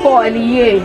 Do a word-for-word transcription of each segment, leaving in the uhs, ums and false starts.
Olye.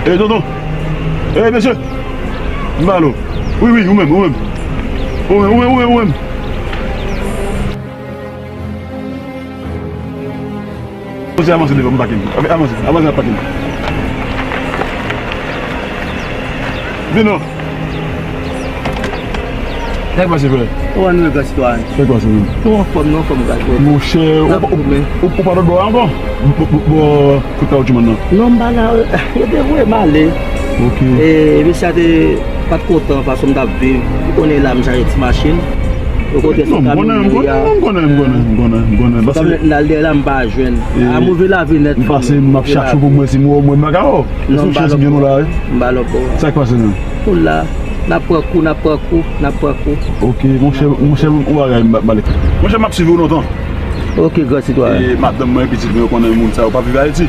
Ey, tonton. Ey, mesye. M ba lo. Wi, wi, ou menm, ou menm. Ou menm, ou menm, ou menm, ou menm. Avanse, avanse devan, m pake. Avanse, avanse, m pake. Vin non. Sa k pase, frè? Kòman nou ye, gran sitwayen? Sa k pase, menm? Nou anfòm, nou anfòm, gras. Monchè, ou, ou, ou, ou pa lòt bò a ankò? Bò, bò, bò, kote kawoutchou mòn nan? Non, m pa la, yo te voye m ale. Ok. E, mesye a te pa t kontan fason m t ap viv. Ou konnen la, m chaje ti machin. Yo kote sou kamin mwen ye a. Non, m konnen, m konnen, m konnen, m konnen, m konnen. Paske m al dèyè la, m pa jwenn. A move lavi nèt. M pase, m ap chache pou mwen, si m wè w, mwen, m pa ka wè w. Non, m pa lòt bò. M pa lòt bò. Sa k pase, menm? Ou la, n ap pran kou, n ap pran kou, n ap pran kou. Ok, monchè, monchè, yon bagay m ba, ba li. Monchè, m ap swiv ou lontan. Ok, gran sitwayen. E madanm mwen, pitit mwen, yo konnen moun sa yo pa viv Ayiti.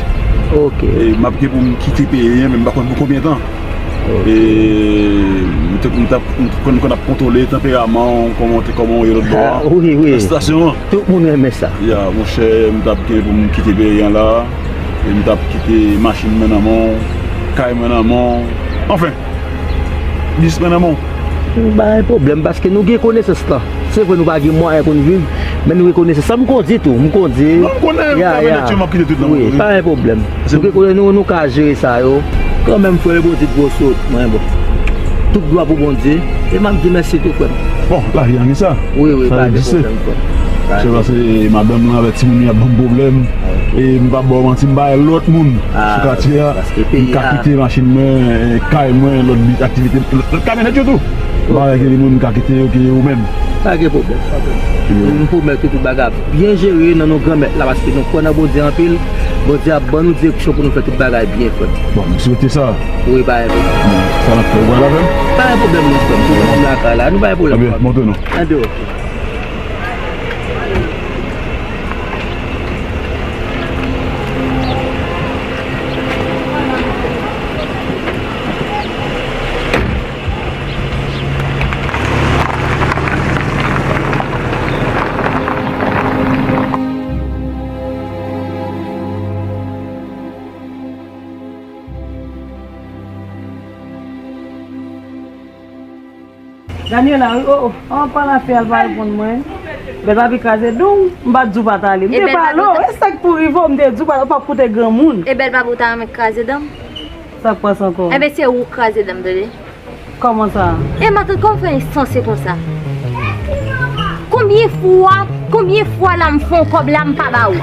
Ok. E m ap gen pou m kite peyi an, men m pa konn pou konbyen tan. Ok. E m te, m t ap, m konn, konn ap kontwole tanperaman w, kòman w te, kòman w ye lòt bò a. Ah, wi, wi. Nan sitasyon an. Tout moun renmen sa. Ya, monchè, m t ap gen pou m kite peyi an la. E m t ap kite machin mwen nan men w, kay mwen nan men w. Anfen, biznis mwen nan men w. Pa gen pwoblèm, paske nou gen konesans lan. Se vre nou pa gen mwayen pou n viv, men nou gen konesans lan. M kondi tou, m kondi. Non, m konnen, m konnen, m ap kite tout nan men w. Wi, pa gen pwoblèm. Nou gen konesans, nou, nou ka jere sa yo. Kanmenm, frè, Bondye gwo sou mwen, bon. Tout glwa pou Bondye. E m ap di mèsi tou, frè m. Bon, lavi an gen sa. Wi, wi, pa gen pwoblèm, frè m. Se paske madanm lan avèk timoun yo ap ban m pwoblèm. E m p ap ba w manti, m pa wè lòt moun sou katye a. M ka kite machin mwen, kay mwen, lòt bi-, aktivite, lòt, lòt kamyonèt yo tou. M pa wè ki moun m ka kite yo ki ou menm. Pa gen pwoblèm, pa gen pwoblèm. M pwomèt ou tout bagay ap byen jere nan non Granmèt la, paske nou kwè nan Bondye anpil. Bondye ap ban nou direksyon pou nou fè tout bagay byen, frè m. Bon, m swete sa. Wi, pa gen pwoblèm. Sa n ap fè, ou pral avè m? Pa gen pwoblèm, non, frè m. Tou moun lakay la, nou pa gen pwoblèm. Ebyen, montre nou. Anben, ok. Daniela, wi, o, o, an pale afè a, l pa reponn mwen. Bèl papi kraze dan w, m pa t di w pa t ale. M te pale w, e sa k pou rive w, m te di w pa, w p ap koute granmoun. E bèl papi w ta renmen kraze dan m? Sa k pase ankò? Enben, se ou k kraze dan m, tande. Kòman sa? E matant, kòman w fè ensanse konsa? Konbyen fwa, konbyen fwa la m fè w kòb la, m pa ba ou?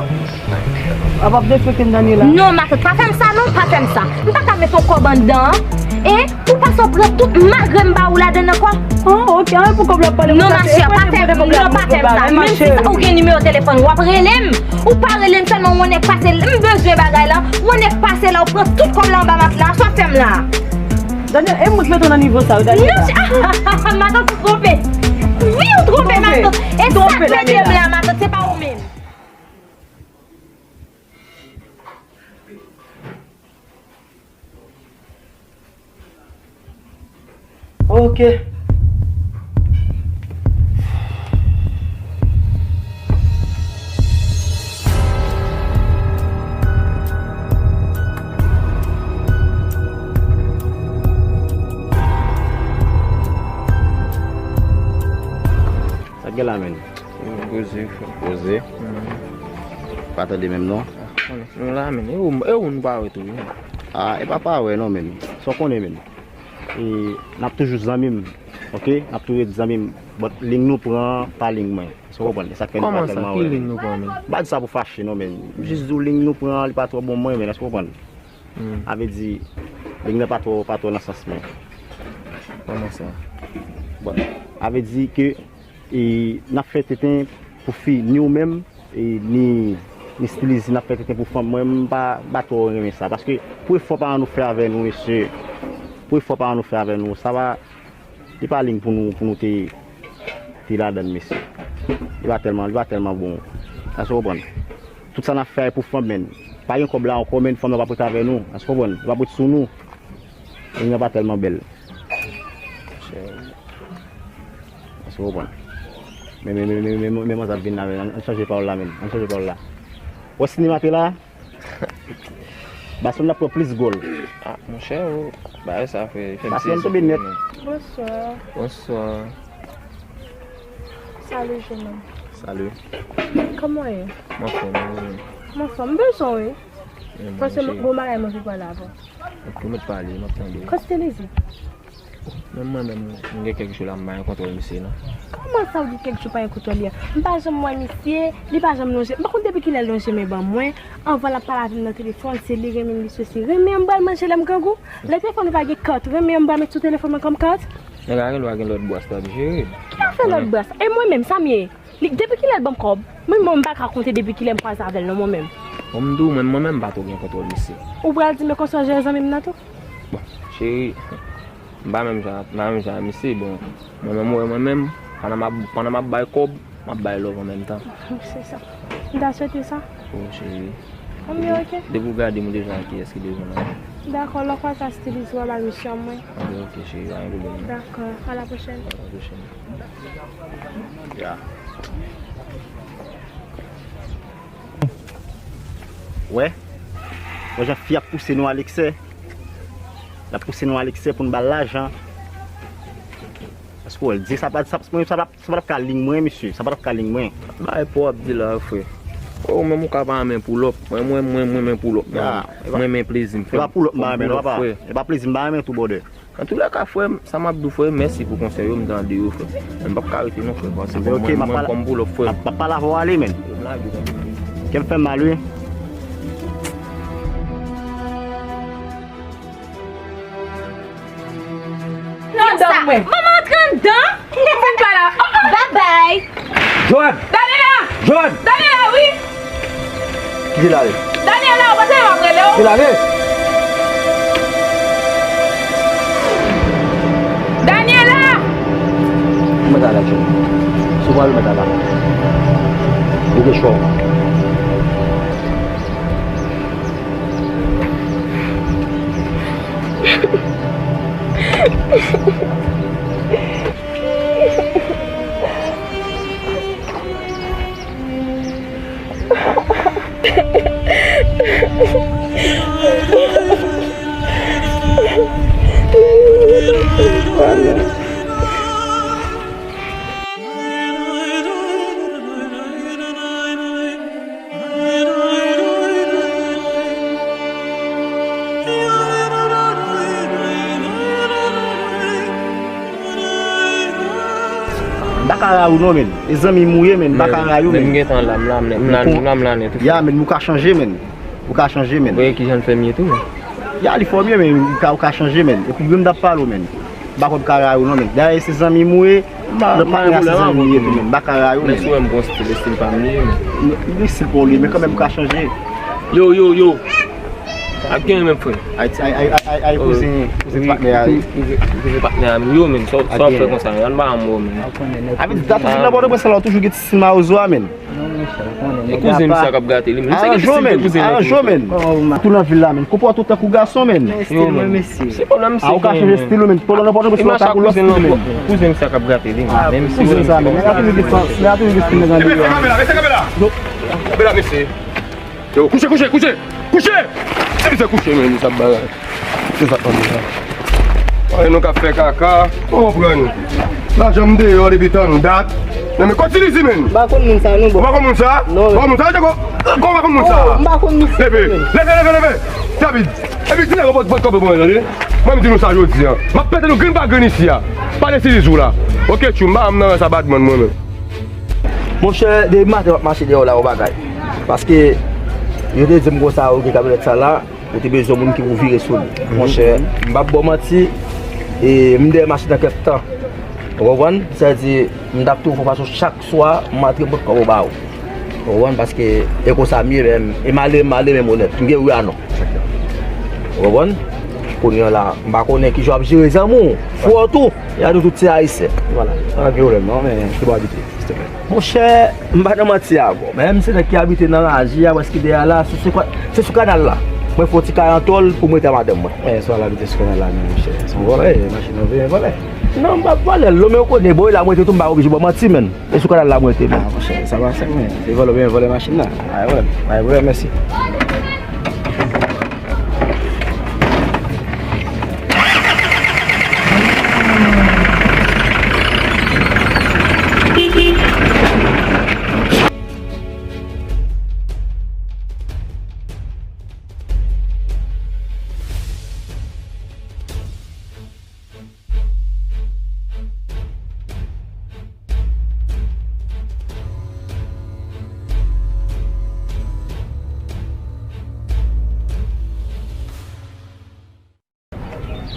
A p ap despekte m, Daniela. Non, matant, pa fè m sa non, pa fè m sa. M pa ka met yon kòb anndan an. E ou panse w pran tout malgre m ba ou ladann ankò? Oh, ok, an pou kòb la pale. Non, ma chère, pa fè m, non, pa fè m sa. Menm si ou gen nimewo telefòn, w ap rele m. Ou pa rele m sèlman, yon nèg pase, m bezwen bagay la. Yon nèg pase la, ou pran tout kòb la anba matla. Sa w fè m la? Daniela, e moun ki mete w nan nivo sa yo, Daniela. Non, matant, ou twonpe. Wi, ou twonpe, matant. E sa k mete m la, matant, se pa ou menm. Ok. Sa k gen la, menn? Poze, frè. Poze. Mhm. Pa tande menm non. Ah, nou la, menn. E ou, e ou nou pa wè tou, wi. Ah, e pa pa wè non, menn. Sa w konnen, menn. E n ap toujou zanmi m, ok? N ap toujou ret zanmi m. But liy nou pran pa liy mwen. Èske w konprann? E sa k fè nou pa tèlman wè. Kòman sa? Ki liy nou pran, menn? M pa di sa pou fache non, menn. M jis di w liy nou pran, li pa twò bon mwen, menn. Èske w konprann? Hmm. A vle di, liy nan pa twò, pa twò nan sans mwen. Kòman sa? Bon, a vle di ke, e, n ap fè tenten pou fi, ni ou menm, E ni, ni stilize, n ap fè tenten pou fanm. Mwen, m pa, m pa twò renmen sa. Paske pou efò paran nou fè avè nou, mesye, pou efò paran nou fè avè nou, sa pa, li pa liy pou nou, pou nou te, te ladan l, mesye. Li pa tèlman, li pa tèlman bon. Èske w konprann? Tout sa n ap fè a pou fanm, menn. Pa gen kòb la ankò, menn, fanm nan p ap ret avè nou. Èske w konprann? Li p ap ret sou nou. Li pa tèlman bèl. Èske w konprann? Men, men, men, men, men, men, men manzè ap vin la, men, ann chanje pawòl la, menn. Ann chanje pawòl la. Wè sinema te la? Bason ap pran plis gòl. Ah, monchè, ou, bagay sa, frè, fè m Bason sezi, tonbe nèt. Bonswa. Bonswa. Salut, jeune homme. Salut. Kòman w ye? Mwen anfòm, wi. Mwen anfòm, m bezwen w, wi. Paske bon bagay mwen vin pale avè w. Ok, ou mèt pale, m ap tande w. Kòs te lezi. Menm mwen menm, m gen kèk jou la, m pa gen kontwòl misye, non. Kòman sa, ou gen kèk jou pa gen kontwòl li a? M pa janm wè misye, li pa janm lonje. M pa konn depi kilè l lonje men ban mwen. Anvan l ap pale avè m nan telefòn, se li renmen m, li sesi. Renmen an, m pral manje lè m grangou. Lè telefòn ou pa gen kat, renmen an, m pral met sou telefòn mwen kòm kat. Nèg la gen dwa gen lòt bwès l ap jere. Ki afè lòt bwès? E mwen menm, sa m ye? Li, depi kilè l ban m kòb? Mwen menm, mwen pa ka konte depi kilè m kwaze avè l non, mwen menm. Bon, m di w, mwen, mwen menm, m pa twò gen kontwòl misye. Ou pral di m konsa w jere zanmi m nan tou? Bon, cheri, m pa menm jan, m pa menm jan ak misye, bon, mwen menm, ou wè mwen menm, pandan m ap, pandan m ap bay kòb, m ap bay love an menm tan. Se sa. M ta swete sa. Bon, cheri. Anben, ok. Depi w gade m, ou deja wè kiyès ki bezwen mwen. Dakò, lè w kwaze a stilize w a, ba misye an mwen. Anben, ok, cheri, pa gen pwoblèm. Dakò, à la prochaine. À la prochaine. Ya. Wè? Wè jan fi ap pouse nou a leksè. L ap pouse nou a leksè pou n ba l lajan. Èske w wè l di sa pa, sa, sa pa t ap, sa pa t ap ka liy mwen, mesye. Sa pa t ap ka liy mwen. Bay pa w ap di la, frè. Frè, ou menm ou ka pa renmen pull up. Mwen, mwen, mwen, mwen renmen pull up, mwen. Ya, e pa, mwen renmen plezi m, frè. E pa pull up m pa renmen, non, papa. E pa plezi m pa renmen tou, brother. Antoulèka, frè m, sa m ap di w, frè m, mèsi pou konsèy yo, m tande yo, frè. Men m p ap ka rete non, frè, paske mwen, mwen, mwen, kòm pull up, frè. M ap, m ap pale avè w ale, menn. Yo lage w. Kè m fè m mal, wi. Antre anndan, mwen. Manman, antre anndan. Ou konn pa la. Bye bye. Jòn! Daniela! Jòn! Daniela, wi! Kite l ale. Daniela, ou pa tande m ap rele w? Kite l ale. Daniela! Ou mèt ale, Jòn. Si w pa vle, ou mèt ale. Ou gen chwa w. M pa ka rayi w non, menn. E zanmi m ou ye, menn. M pa ka rayi w, menn. Men m gentan la, m la, m la, m la, m la nèt. Ya, menn, ou ka chanje, menn. Ou ka chanje, menn. Ou wè kijan l fè m ye tou, menn. Ya, li fè w byen, menn. Ou ka, ou ka chanje, menn. E pou byen m t ap pale w, menn. M pa kwè m ka rayi w non, menn. Dayè, se zanmi m ou ye. M pa, m pa gen pwoblèm avè w tou, menn. M pa ka rayi w, menn. Men si w wè m pran stil, stil pa m li ye, menn. Li stil pa w li, men kanmenm ou ka chanje. Yo, yo, yo. Ap gen menm, frè. Ay, ay, ay, ay, ay, kouzen, kouzen patnè a, wi. Kouzen, kouzen patnè a, yo, menn. Sa w ap fè konsa, menn? Ann ba m, menn. Avè di, dat ou vin nan Pòtoprens la, w toujou gen ti stil mawozo a, menn. Non, monchè, ou konnen, nèg la pa. E kouzen misye a k ap gate li, menn. Misye gen ti stil de kouzen nèg li. Aranj ou, menn. Aranj ou, menn. Tou nan vil la, menn. Konpòte w tankou gason, menn. Men stil mwen, mesye. Se pwoblèm misye gen, menn. A, ou ka chanje stil ou, menn. Pwoblèm nan Pòtoprens la tankou lòt stil, menn. Kouzen misye a k ap gate li, menn. Men misye, kouzen sa, menn. Nèg la toujou gen stil, nèg la toujou gen stil nèg andeyò a, menn. Mete kanpe la, mete kanpe la. Yo, kouche, kouche, kouche! Kouche! E misye kouche, menn, misye ap bagay. Se sa k pase la. Ay, nou k ap fè kaka. Ou konprann? Lajan m deyò depi tann dat. Non, men kontinye, menn. M pa konn moun sa, non, bò. Ou pa konn moun sa? Non, men. Ou pa konn moun sa? Ou pa konn moun sa? Oh, m pa konn misye, non, men. Leve, leve, leve, leve. David, epi ti nèg yo pot, pot kanpe pou mwen, tande? Mwen, m di nou sa jodi a. M ap pete nou grenn pa grenn isi a. Pale siliz ou la. Ok, tchou, m pa, m nan sa badman, mwen, menm. Monchè, depi maten m ap mache dèyè w la, yon bagay. Paske yo te di m konsa, ou gen kamyonèt sa la, ou te bezwen moun ki pou vire sou li. Monchè, m p ap ba w manti, e m dèyè machin nan kèk tan. Ou konprann? Sa vle di, m t ap toufe w fason chak swa, m antre m pot kòb ou ba ou. Ou konprann? Paske e konsa m ye, men e m ale, m ale, men m onèt. M gen wi a non. Ou konprann? Kounye a la, m pa konnen kijan w ap jere zanmi w, frè w tou. Y a di tout se Ayisyen. Vwala. Pa gen pwoblèm non, men ki bò w abite, silvouplè? Monchè, m pa nan manti avè w. Men m se nèg ki abite nan Laji a, prèske dèyè la, se, se kwa-, se sou kanal la. Mwen fè yon ti kay an tòl pou m rete a madanm mwen. Men sa w al abite sou kanal la menm, monchè? Se yon vòlè, machin nan vin vòlè. Non, m pa vòlè l non, men ou konnen, bò la mwen rete tou, m pa oblije ba w manti, menn. E sou kanal la mwen rete, menn. Ah, monchè, sa pa fè mwen. Se vòlè oubyen vòlè machin nan. Pa gen pwoblèm, pa gen pwoblèm, mèsi.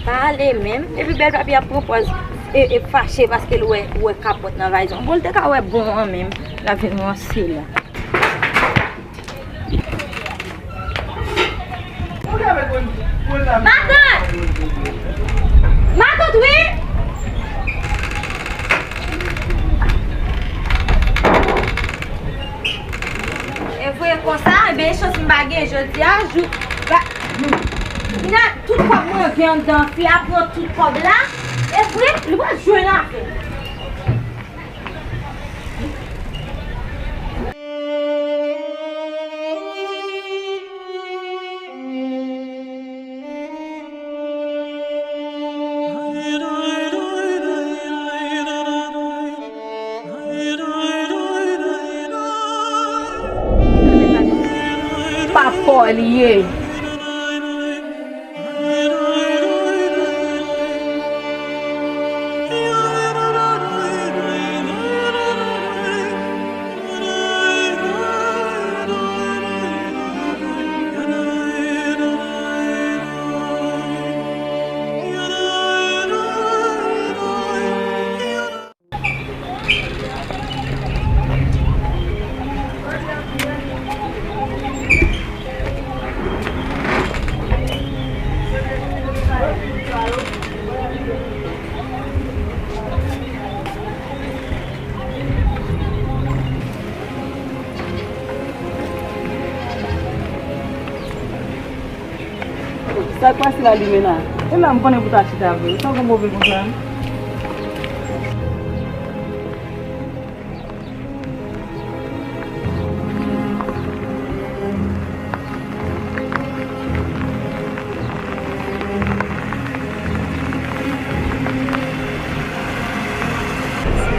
Pa ale menm. Epi bèl papi ap pran pòz e, e fache paske l wè, wè kapòt nan valiz. Bon, l te ka wè bon an menm. L ap vin ranse la. Matant! Matant, wi! E vre konsa, enben, chans m pa gen jodi a, jou, ba, Mina, tout kòb mwen gen anndan, fi a pran tout kòb la. E vre, li pral jwenn avè m. Pa fò li ye. Sa k pase la, Limena? E la m konnen pou ta chita vre. Sa w gen move konsa?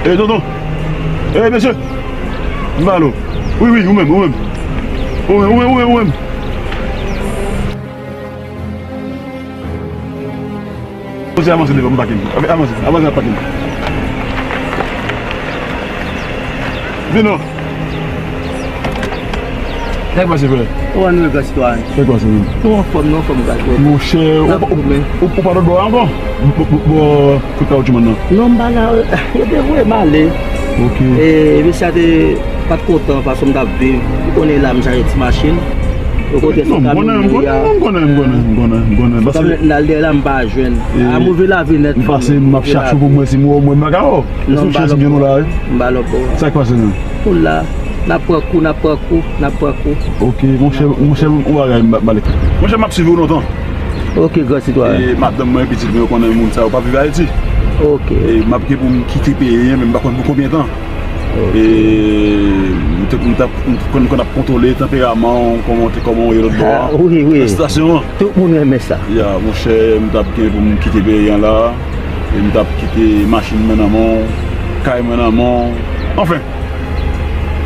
Ey, tonton! Ey, mesye! M ba lo. Wi, wi, ou menm, ou menm. Ou menm, ou menm, ou menm, ou menm. Avanse, avanse devan m pakin. Avanse, avanse nan pakin. Vin non. Sa k pase, frè? Ou ann wè, gran sitwayen. Sa k pase, menm? Ou anfòm, non, anfòm, gad, wè. Monchè, ou, ou, ou, ou pa lòt bò a ankò? Bò, bò, bò, kote kawotchou mòn nan? Non, m pa la, yo te voye m ale. Ok. E, mesye a te pa t kontan fason m t ap viv. Ou konnen la, m chaje ti machin. Yo konte sou kamyon li a. Non, m konnen, m konnen, m konnen, m konnen, m konnen, m konnen. Paske kamyon nan dèyè la, m pa jwenn. A move lavi nèt. M pase, m ap chache pou mwen, si mwen, mwen, m pa ka wè w. Non, m pa lòt bò. M pa lòt bò. Sa k pase, menm? Ou la, n ap pran kou, n ap pran kou, n ap pran kou. Ok, monchè, monchè, yon bagay, m, m ale. Monchè, m ap swiv ou lontan. Ok, gran sitwayen. E madanm mwen, pitit mwen, yo konnen moun sa yo pa viv Ayiti. Ok. E m ap gen pou m kite peyi an, men m pa konn pou konbyen tan. Ok. E m te, m t ap, m konn, konn ap kontwole tanperaman w, kòman w te, kòman w ye lòt bò a. Ah, wi, wi. Nan sitasyon an. Tout moun renmen sa. Ya, monchè, m t ap gen pou m kite peyi an la. E m t ap kite machin mwen nan men w, kay mwen nan men w. Anfen,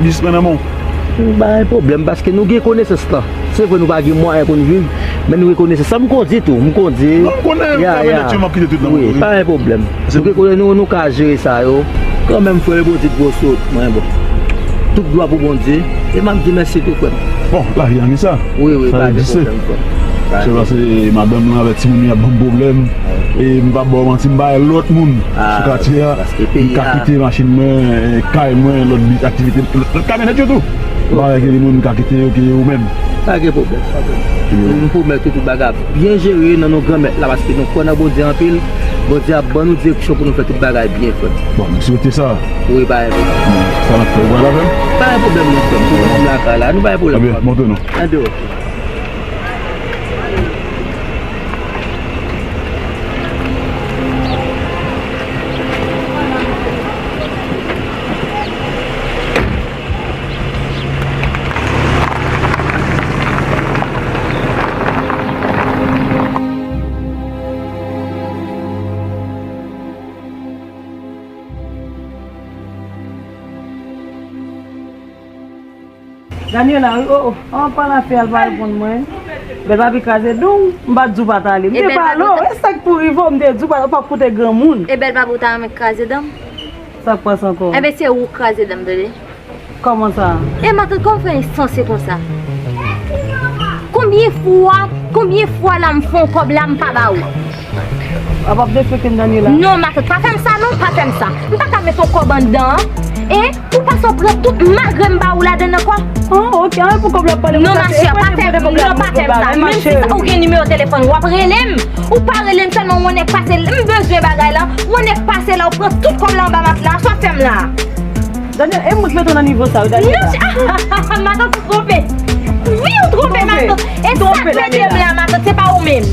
biznis mwen nan men w. M pa gen pwoblèm, paske nou gen konesans lan. Se vre, nou pa gen mwayen pou n viv, men nou gen konesans lan. M kondi tou, m kondi. Non, m konnen, m konnen, m ap kite tout nan men w tou, wi. Pa gen pwoblèm. Nou gen konesans, nou, nou ka jere sa yo. Kanmenm, frè, Bondye gwo sou mwen, bon. Tout glwa pou Bondye. E m ap di mèsi tou, frè m. Bon, lavi an gen sa. Wi, wi, pa gen pwoblèm, frè m. Se paske madanm nan avèk timoun yo ap ban m pwoblèm. E m p ap ba w manti, m pa wè lòt moun sou katye a. M ka kite machin mwen, kay mwen, lòt bi-, aktivite, lòt, lòt kamyonèt yo tou. Bagay ke li moun ka kite yo, ke ou menm. Pa gen pwoblèm, pa gen pwoblèm. M pwomèt ou tout bagay ap byen jere nan non Granmèt la, paske nou kwè nan Bondye anpil. Bondye ap ban nou direksyon pou nou fè tout bagay byen, frè m. Bon, nou swete sa. Wi, pa gen pwoblèm. Bon, sa n ap fè, ou pral avè m? Pa gen pwoblèm, non, frè m. Tou moun lakay la, nou pa gen pwoblèm. Ebyen, montre nou. An de, ok. Daniela, wi, oh, oh, an pale afè a, l pa reponn mwen. Bèl papi kraze dan w, m pa t di w pa t ale. M te pale w, e sa k pou rive w, m te di w pa, w p ap koute granmoun. E bèl papi w ta renmen kraze dan m? Sa k pase ankò? Enben, se ou k kraze dan m, tande. Kòman sa? E matant, kòman w fè ensanse konsa? Konbyen fwa, konbyen fwa la m fè yon kòb la m pa ba ou? A p ap despekte m, Daniela. Non, matant, pa fè m sa non, pa fè m sa. M pa ka met yon kòb anndan an. E ou panse w pran tout malgre m ba ou ladann ankò? Oh, ok, an pou kòb la pale. Non, machè, pa fè m, non, pa fè m sa. Menm si ou gen nimewo telefòn, w ap rele m. Ou pa rele m sèlman, ou wè nèg pase, m bezwen bagay la. Ou wè nèg pase la, ou pran tout kòb la anba matla, sa w ap fè m la? Daniel, e mwen k mete w nan nivo sa, wi, Daniel. Non, matant, ou twonpe. Wi, ou twonpe, matant. E sa k mete m la, matant, se pa ou menm.